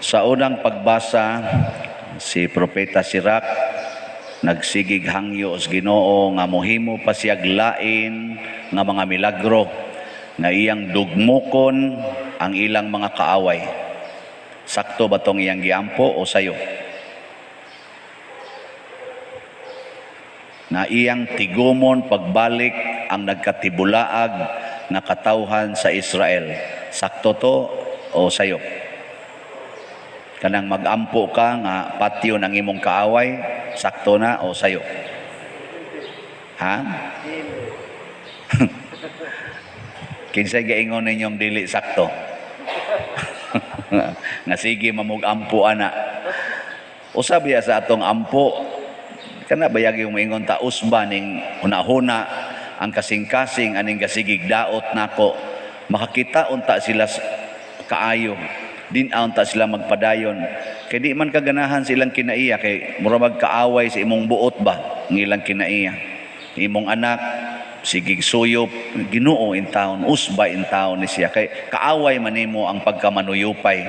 Sa unang pagbasa, si Propeta Sirak nagsigig hangyo sa Ginoo nga mohimo pa siyag lain nga mga milagro nga iyang dugmukon ang ilang mga kaaway. Sakto ba tong iyang giampo o sayo? Na iyang tigumon pagbalik ang nagkatibulaag nga katawhan sa Israel. Sakto to o sayo? Kanang magampo ka nga patyon ang imong kaaway, sakto na o sayo? Ha? Kinsay gaingon ninyong dili sakto? Nga sige mamug-ampo ana. Usab ya sa atong ampo, kana bayag yung moingon ta, usba ning hunahuna ang kasing-kasing aning gasigig daot nako, makakita unta sila kaayo, din unta sila magpadayon, kay di man kaganahan silang kinaiya, kay mura magkaaway sa imong buot ba ang ilang kinaiya. Imong anak sigig suyop, Ginoo in town, usba in town ni siya, kay kaaway man nimo ang pagkamanuyupay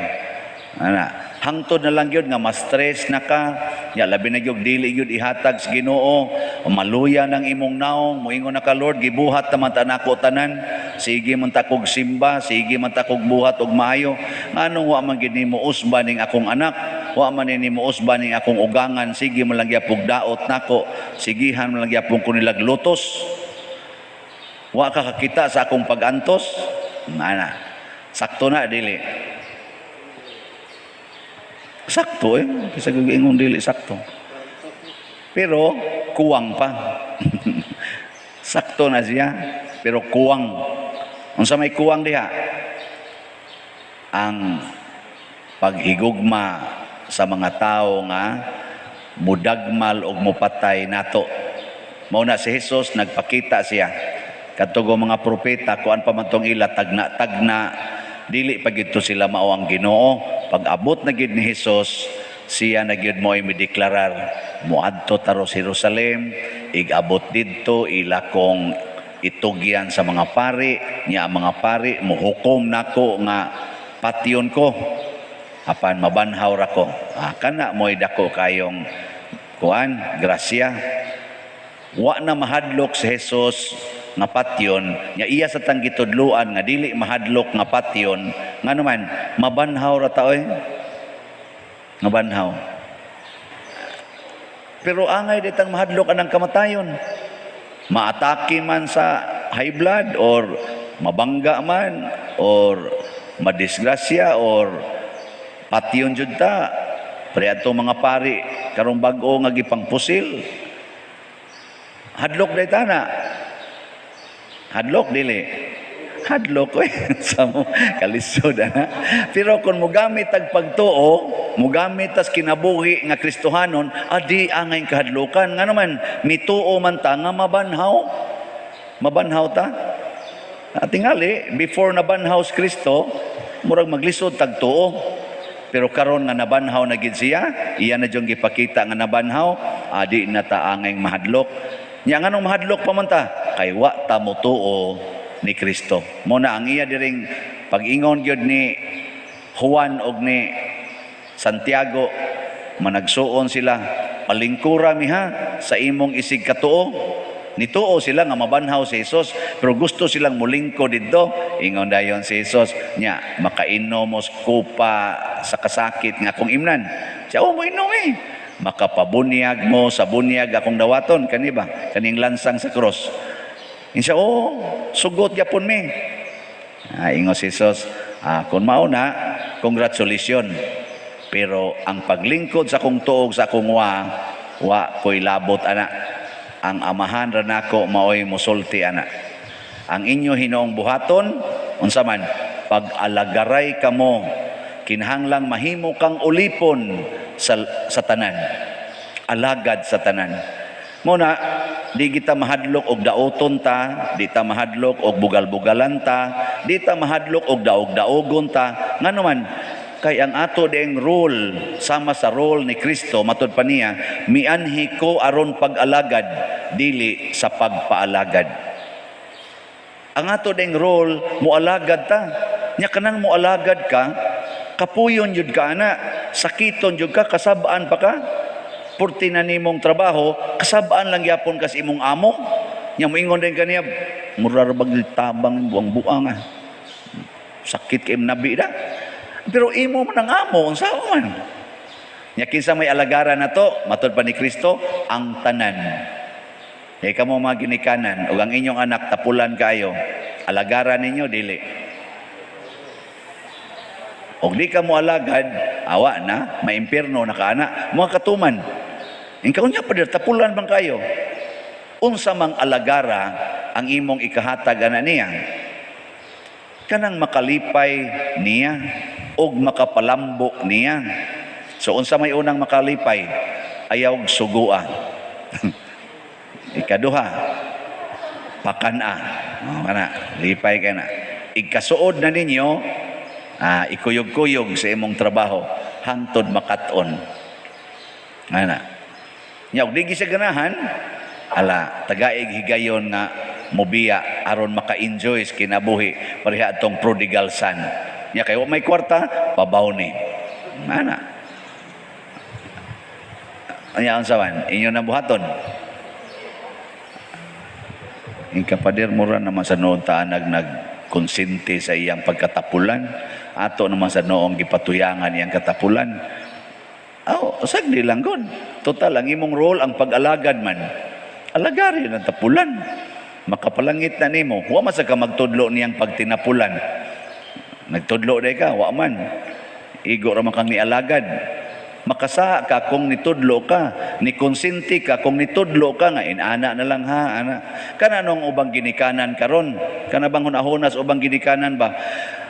ana. Hangtod na lang gyud nga ma-stress na ka ya, labi na gyud dili gyud ihatag sa Ginoo, maluya ng imong naong, moingon na ka, "Lord, gibuhat naman ta nako tanan, sige man ta kog simba, sige man ta kog buhat og maayo, nganong wa man gid nimo usba ning akong anak, wa man nimo usba ning akong ugangan? Sige man lang gyapon daot nako, sigihan man lang gyapon ko nilag lutos, wa ka kakita sa akong pagantos." Ana, sakto na dili sakto eh? Kasi ingon dili sakto. Pero kuwang pa. Sakto na siya, pero kuwang. Unsa may kuwang diha? Ang paghigugma sa mga tao nga mudagmal og mupatay nato. Mao na si Jesus nagpakita siya. Kadtong mga propeta, kuan pa man tong ila, tagna-tagna, dili pa gyud to sila mao ang Ginoo. Pag abot na gyud ni Jesus, siya na gyud mo ay mideklarar, "Moadto ta ro sa Jerusalem, igabot didto ila kong itugyan sa mga pari, niya ang mga pari mohukom nako nga patyon ko, apan mabanhaw ra ko." Ah, kana mo'y dako kayong kuan, grasya. Wa na mahadlok si Jesus nga patyon nya. Iya sa tang gitudloan nga dili mahadlok nga patyon, ngano man mabanhaw ra ta oy, mabanhaw. Pero angay ditang mahadlok anang kamatayon, maatake man sa high blood or mabangga man or madisgrasya or patyon jud ta pre ato mga pari karong bag-o nga gipangpusil. Hadlok day tana. Hadlok dili? Hadlok oy, sa mo kalisod ana. Pero kung mogamit tag pagtuo, mogamit tas kinabuhi nga Kristohanon, adi angay kahadlokan, ngano man mituo man ta nga mabanhaw. Mabanhaw ta. Tingali before nabanhaw si Kristo, murag maglisod tag tuo. Pero karon nga nabanhaw na gid siya, iya na jung gipakita nga nabanhaw, adi na ta angay mahadlok. Nya nganong mahadlok pa man ta? Kay wa ta motuo ni Kristo. Mo na ang iya diring pag-ingon gyud ni Juan og ni Santiago, managsuon sila, "Palingkura mi ha sa imong isig katuo." Nituo sila nga mabanhaw si Jesus, pero gusto silang mulingko didto. Ingon dayon si Jesus, "Nya makainom mo sa kupa sa kasakit nga akong imnan?" Siya, "Oh, mo inom eh." "Makapabunyag mo sa bunyag akong dawaton?" Kani ba? Kaning lansang sa cross. Insa, "Oh, sugot yapon mi." Ah, ingon si Jesus, "Ah, kung mao na, congratulations. Pero ang paglingkod sa akong tuog sa akong wa, wa ko'y labot ana. Ang Amahan ra nako maoy musulti ana. Ang inyo hinoong buhaton, unsa man, pag-alagaray kamo, kinahanglang mahimo kang ulipon sa tanan. Alagad sa tanan." Muna, di kita mahadlok og daoton ta, di ta mahadlok og bugal-bugalan ta, di ta mahadlok og daog-daogon ta. Ngano man, kay ang ato ding role sama sa role ni Kristo, matud pa niya, "Mianhi ko aron pag-alagad, dili sa pagpaalagad." Ang ato ding role, mualagad ta. Nya kanang mualagad ka, Kapuyon jud ka ana, sakiton jud ka, kasabaan pa ka. Purti na nimong trabaho, kasabaan lang gyapon kas imong amo. Nya moingon din kaniya, "Mura ra bag tabang buang-buang ah. Sakit kay nabi da." Pero imo man ang amo, unsa man? Nya kinsa may alagaran nato, matod pa ni Kristo, ang tanan. Kay kamo mga ginikanan ug ang inyong anak tapulan kayo, alagaran ninyo, dili? Og di ka mo alagad, awa na, maimpierno na ka ana, mga katuman. Ikaw niya pa tapulan bang kayo? Unsa mang alagara ang imong ikahatag ana niya? Kanang makalipay niya og makapalambo niya. So unsa may unang makalipay? Ayaw sugua. Ikaduha, pakana. Oh, kana, lipay ka na. Ikasuod na ninyo, ikuyog-kuyog sa imong trabaho hangtod makat-on. Ana. Nya og di siya ganahan, ala tagaig higayon nga mobiya aron maka-enjoy sa kinabuhi pareha atong prodigal son. Nya kay wa may kwarta, pabaw ni. Ana. Anya unsa man inyo na buhaton? Ing kapader, mura naman sa noon taanag nagkonsinti sa iyang pagkatapulan. Ato naman sa noong gipatuyangan iyang katapulan. Aw, sagdi lang gud. Total, ang imong role ang pag-alagad man. Alagarin ang tapulan. Makapalangit na nimo. Wa man sa ka magtudlo niyang pagtinapulan. Nagtudlo day ka, wa man. Igo ra man kang nialagad. Makasa ka kung nitudlo ka, nikonsinti ka kung nitudlo ka nga inana na lang ha, ana. Kana nung ubang ginikanan karon, kana bang hunahunas ubang ginikanan ba?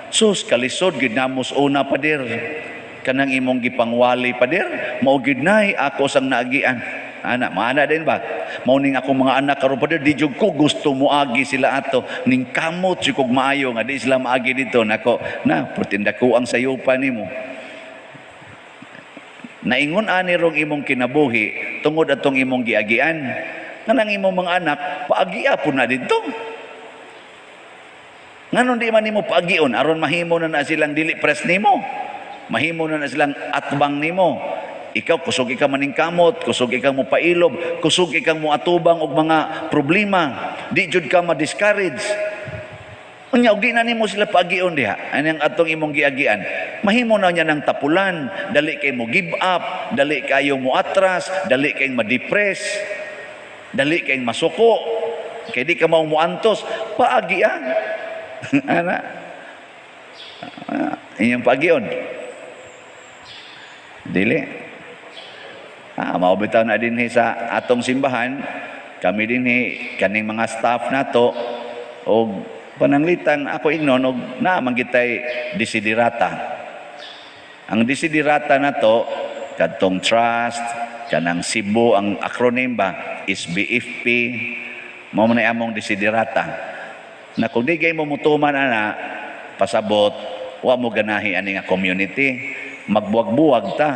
Sus, kalisod gid namos una, pader. Kanang imong gipangwali, pader, mao gid nay ako sang naagian. Ana, maana din ba? Mao ning akong mga anak karon, pader, di jud ko gusto moagi sila ato. Ning kamot jud kog maayo nga di sila maagi dito nako. Na, perting dako ang sayupan nimo. Naingon ani rong imong kinabuhi tungod atong imong giagian. Nganang imong mga anak paagia po na didto. Nganon di man nimo paagion aron mahimo na na silang dili press nimo? Mahimo na na silang atbang nimo. Ikaw kusog ikaw maningkamot, kusog ikaw mo pailob, kusog ikaw mo atubang og mga problema. Di jud ka ma-discourage. Unya og di na nimo sila paagion diha. Anang atong imong giagian. Mahimo na niya ng tapulan, dali kay mo give up, dali kayo mo atras, dali kay ma-depress, dali kay masuko. Kay di ka mao moantos, paagi ah. Ana. Ah, inyong paagion. Dili. Ah, mao bitaw na dinhi sa atong simbahan, kami dinhi kaning mga staff nato og pananglitan ako ingnon og naa man gitay desiderata. Ang desiderata nato kadtong trust kanang Cebu, ang acronym ba SBFP, mao man ay among desiderata. Na kung di kay mo mutuman ana, pasabot wa mo ganahi ani nga community, magbuwag-buwag ta.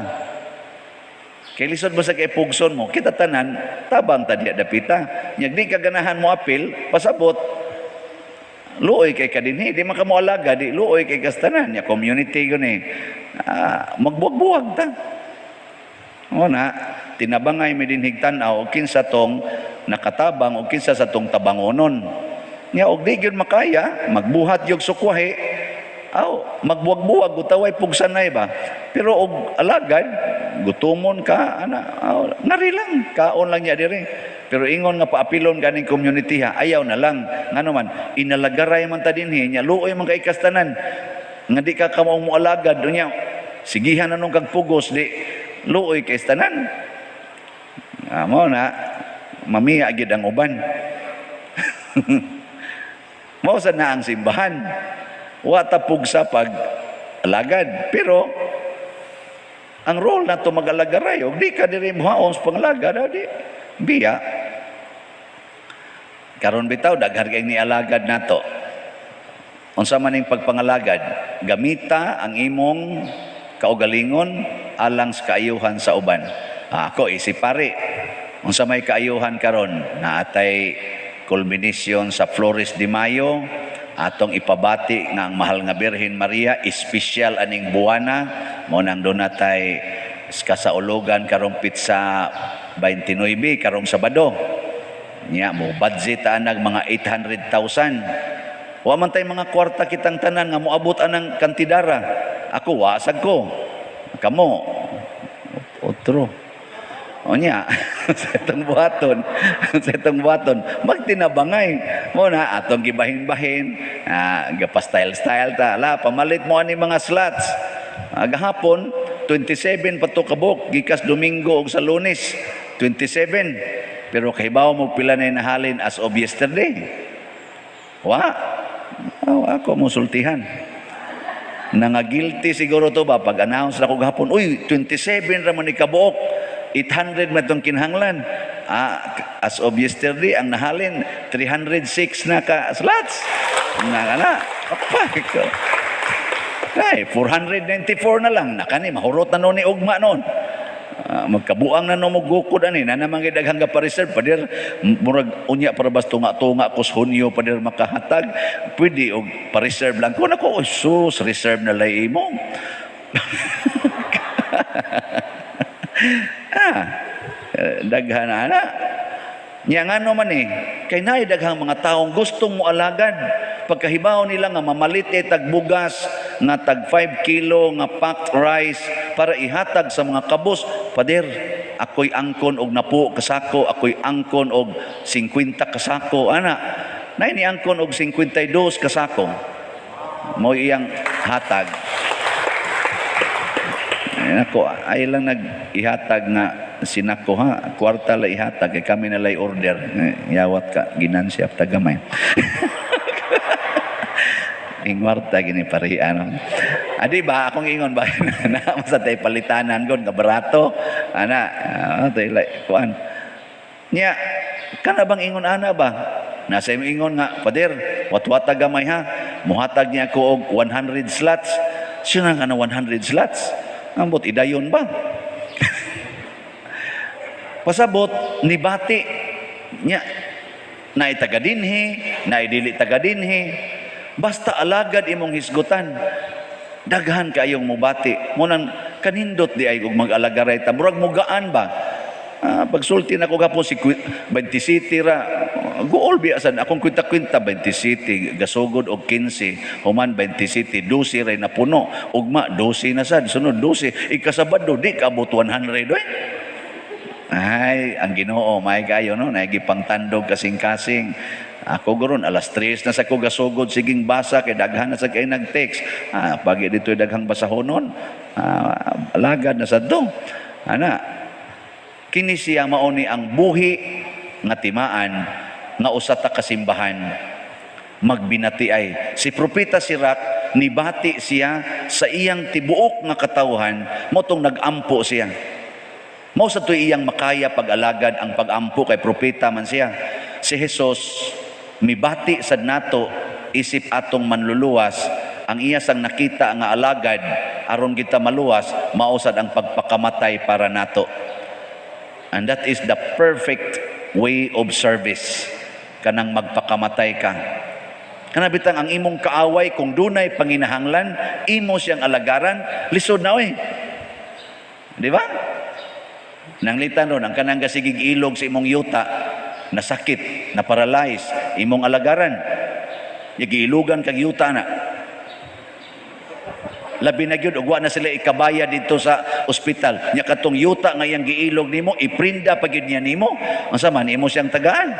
Kay lisod ba sa kay pugson mo, kita tanan, tabang ta diya dapita. Nya di ka ganahan mo apil, pasabot, luoy kay kadinhi, di man ka mo alaga, di luoy kay kastanan. Nya community yun eh. Ah, magbuwag-buwag ta. O na, tinabangay mi dinhig tan-aw og kinsa tong nakatabang og kinsa sa tong tabangonon. Nya og di gyud makaya, magbuhat yung sukwahi, aw, magbuwag-buwag utaway pugsanay ba. Pero og alagad, gutumon ka, ana, aw, ngari lang, kaon lang niya diri. Pero ingon nga paapilon ganing community ha, ayaw na lang. Ngano man, inalagaray man ta dinhi, nya luoy man kay kastanan. Nga di ka kamaong moalagad, unya, sigihan na nung kag pugos, di luoy kay tanan. Ah, mao na, mamiya gid ang uban. Mao sa na ang simbahan. Wa ta pugsa pag alagad. Pero ang role nato mag-alagaray, og di ka diri mohaon sa pangalagad, di biya. Karon bitaw daghan kay nialagad nato. Unsa man ning pagpangalagad, gamita ang imong kaugalingon alang sa kaayuhan sa uban. Ah, ako isip pare. Unsa may kaayuhan karon? Naatay culmination sa Flores de Mayo, Atong ipabati nga ang mahal nga Birhen Maria, espesyal aning buwana mo nang duna tay kasaulugan karong petsa 29, karong Sabado. Nya mo budget anag mga 800,000. Wa man tay mga kwarta kitang tanan nga moabot anang kantidara. Ako, wasag ko. Kamo otro. O nya, sa itong buhaton, magtinabangay. Mo na, atong gibahin-bahin, gapa-style-style ta. Ala, pamalit mo ani mga slots. Gahapon, 27 pa to kabuok, gikas Domingo og sa Lunes, 27. Pero kahibaw mo pila na nahalin as of yesterday? Wa. Oh, ako mo sultihan. Nanga-guilty siguro to ba pag announce na ko gahapon, uy, 27 ra man ni kabuok. 800 man tong kinahanglan. As of yesterday, ang nahalin 306 na ka slots. Nga na. Apa ko. Ay, 494 na lang. Nakani, mahurot na noon ni ugma noon. Magkabuang na no mo gukod ani na naman gid daghang pa-reserve, pader. Murag unya para bas tunga-tunga kus Hunyo, pader, makahatag pwede og pa-reserve lang ko nako. Oy, sus, reserve na lay imo. Daghan na ana. Nya ngano man eh, kay naay daghang mga taong gustong moalagad. Pagkahibaw nila nga mamalit eh tag bugas nga tag 5 kilo nga packed rice para ihatag sa mga kabus, "Pader, ako'y angkon og 10 kasako, ako'y angkon og 50 kasako," ana. Nay ni angkon og 52 kasako. Mo iyang hatag. Ay, nako, ay lang nag-ihatag nga sinako ha, kwarta la ihatag kay kami na lay order. Eh, yawat ka, ginansya ta gamay. Ingwarta gini pari ano. Adi ba akong ingon ba na sa tay palitanan gon nga barato ana, tay lay kuan. Nya kana bang ingon ana ba? Nasa imong ingon nga, "Pader, watwata gamay ha. Muhatag niya ako og 100 slots." Siya nga na 100 slots. Ambot idayon ba? Pasabot ni bati nya naay taga dinhi, naay dili taga dinhi. Basta alagad imong hisgutan. Daghan kaayong mubati. Munang kanindot di ay og mag-alagaray ta. Murag mugaan ba? Pagsulti na ko gapon si 20 City ra. Gool biya sad akong kwinta-kwinta, 20 City gasugod og 15, human 20 City 12 ray napuno, ugma 12 na sad, sunod 12, ikasabado di kaabot 100 oy. Ay, ang Ginoo may kayo no, naigipangtandog kasing-kasing. Ako goron alas 3 na sa ko gasugod siging basa kay daghan na sa kay nag-text. Pagi dito daghang basahonon. Alagad na sa do. Ana, kini siya mao ni ang buhi nga timaan nga usa ta kasimbahan magbinati ay. Si Propeta Sirak, nibati siya sa iyang tibuok nga katawhan, mao tong nagampo siya. Mao sa to'y iyang makaya pag-alagad ang pag-ampo kay propeta man siya. Si Jesus mibati sad nato isip atong manluluwas. Ang iya sang nakita nga alagad aron kita maluwas, mao sad ang pagpakamatay para nato. And that is the perfect way of service. Kanang magpakamatay ka. Kana bitang ang imong kaaway kung dunay panginahanglan, imo siyang alagaran, lisod na oy. Di ba? Nanglitan ron, ang kanang gasigig ilog sa imong yuta, nasakit, na paralyze, imong alagaran. Giilugan kag yuta na. Labi na gyud og wa na sila ikabaya dito sa ospital. Nya katong yuta nga iyang giilog nimo, iprinda pa gyud niya nimo. Unsa man imo siyang tagaan?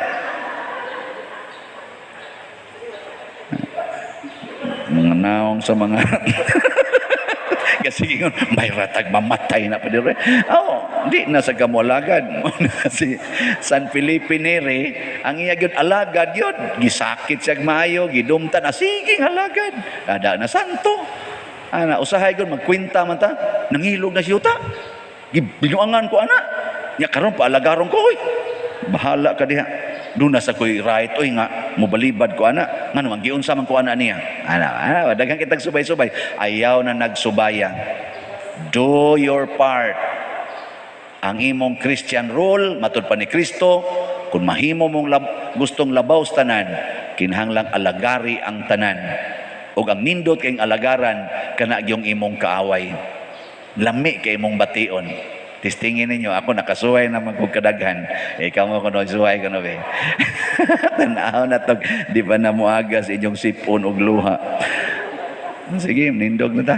Mga naong sa mga kasi ingon, may ratag mamatay na pa dire. Oh, di na sa kamolagad. Si San Felipe Neri, ang iya gyud alagad yun. Gisakit siya maayo, gidumtan, ah, sige alagad. Ada na santo. Ana, usahay gyud magkwenta man ta, nangilog na siyuta. Gibinuangan ko ana. Nya karon paalagaron ko oy. Bahala ka diha. Doon na sa ko'y right oy nga mobalibad ko ana. Ngano man giunsa man ko ana niya. Ana, ana, daghan kitag subay-subay. Ayaw na nagsubaya. Do your part. Ang imong Christian role, matud pa ni Kristo, kung mahimo mong gustong labaw sa tanan, Kinahanglang alagari ang tanan. Ug ang nindot kayong alagaran kana gyung imong kaaway. Lami kay imong bation. Testingin ninyo, ako nakasuway naman kog kadaghan. Ikaw mo kuno suway kuno be. Tanaw na to, di ba na moagas inyong sipon og luha. Sige, nindog na ta.